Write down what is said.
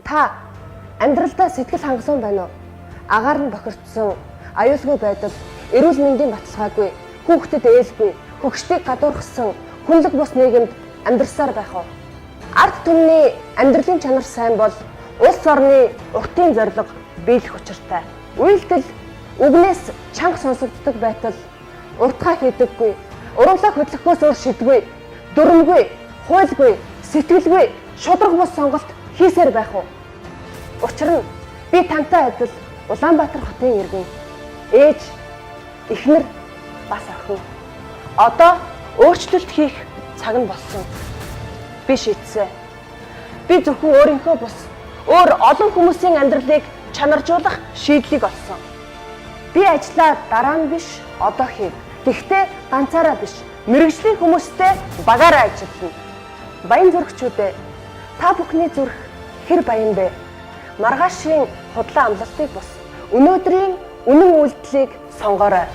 Та амьдралдаа сэтгэл хангалуун байна уу? Агаар нь бохирдсон, аюулгүй байдал, эрүүл мэндийн баталгаагүй, хүүхдэд ээлгүй, хөгшдийг гадуурхсан хүнлэг бус нийгэмд амьдарсаар байх уу? Ард түмний амьдралын чанар сайн бол улс орны уртын зорилго биелэх учиртай. Үйлдэл үгнээс чанга сонсогддог байтал уртгаа хийдэггүй, уруулаа хөдлөхөөс өөр шидгүй, дүрмгүй, хуйлгүй, сэтгэлгүй, шударга бус сонголт хийсээр байх уу? Учир нь би тантай адил Улаанбаатар хотын иргэн, ээж, эхнэр бас охин. Одоо өөрчлөлт хийх цаг нь болсон. Би шийдсэн. Би зөвхөн өөрийнхөө бус өөр олон хүмүүсийн амьдралыг чанаржуулах шийдлийг олсон. Би ажлаа дараа нь биш, одоо хийнэ. Гэхдээ ганцаараа биш, мэргэжлийн хүмүүстэй багаараа ажиллана. Баян зүрхчүүдээ, та бүхний зүрх хэр баян бэ? Маргаашийн худлаа амлалтыг бус өнөөдрийн үнэн үйлдэлийг сонгоорой.